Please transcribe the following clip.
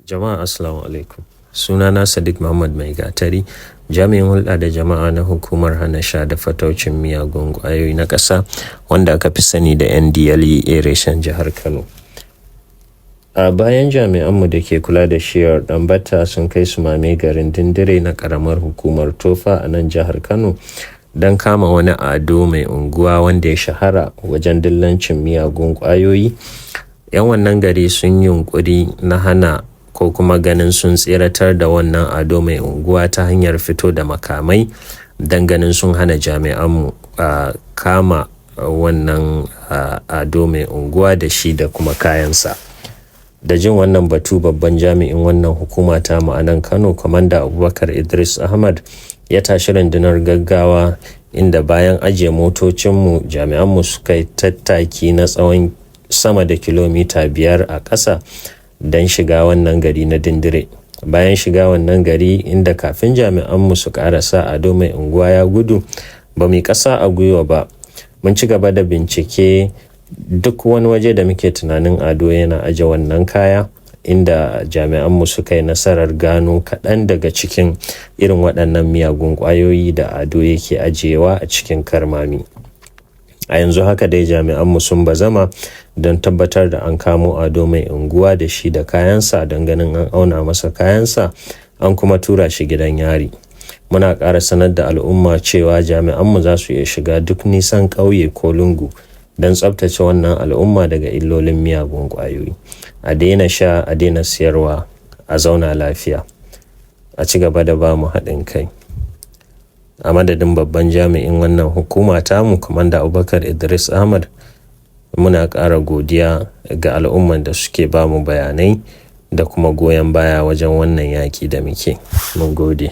Jama'a, assalamu alaikum. Sunana Sadiq Muhammad Mai Gatari, jami'in hulɗa da jama'a na hukumar hana sha da fataucin miyagun ƙwayoyi na ƙasa, wanda aka fi sani da NDLEA, reshen jihar Kano. A bayan jami'anmu da ke kula da shiyar Ɗanbatta sun kai sumame garin Dindire na ƙaramar hukumar Tofa a nan jihar Kano don kama wani Ado Mai Unguwa wanda ya shahara wajen dillancin miyagun ƙwayoyi. 'Yan wannan gari sun yunƙuri na hana ko kuma ganin sun tseratar da wannan Ado Mai Unguwa ta hanyar fito da makamai don ganin sun hana jami'anmu kama wannan Ado Mai Unguwa da shi da kuma kayansa. Da jin wannan batu, babban jami'in wannan hukuma ta a nan Kano, Kwamanda Abubakar Idris Ahmad, ya tashi rundunar gaggawa, inda bayan ajiye motocinmu, jami'anmu suka yi tattaki na tsawon sama da kilomita 5 a ƙasa don shiga wannan gari na Dindire. Bayan shiga wannan gari, inda kafin jami'anmu su ƙarasa, Ado Mai Unguwa ya gudu, ba mu ƙasa a gwiwa ba, mun ci gaba da bincike duk wani waje da muke tunanin Ado yana aje wannan kaya, inda jami'anmu suka yi nasarar gano kaɗan daga cikin irin waɗannan miyagun ƙwayoyi da Ado yake ajiyewa a cikin karmami. A yanzu haka dai jami'anmu sun bazama don tabbatar da an kamo Ado Mai Unguwa da shi da kayansa, don ganin an auna masa kayansa an kuma tura shi gidan yari. Muna ƙara sanar da al'umma cewa jami'anmu za su iya shiga duk nisan ƙauye ko lungu don tsabtace wannan al'umma daga illolin miyagun ƙwayoyi. A daina sha, a daina siyarwa, a zauna lafiya. A ci gaba da ba mu haɗin kai. A madadin babban jami'in wannan hukuma tamu, Kwamanda Abubakar Idris Ahmad, muna ƙara godiya ga al'umman da suke ba mu bayanai da kuma goyon baya wajen wannan yaƙi da muke. Mun gode.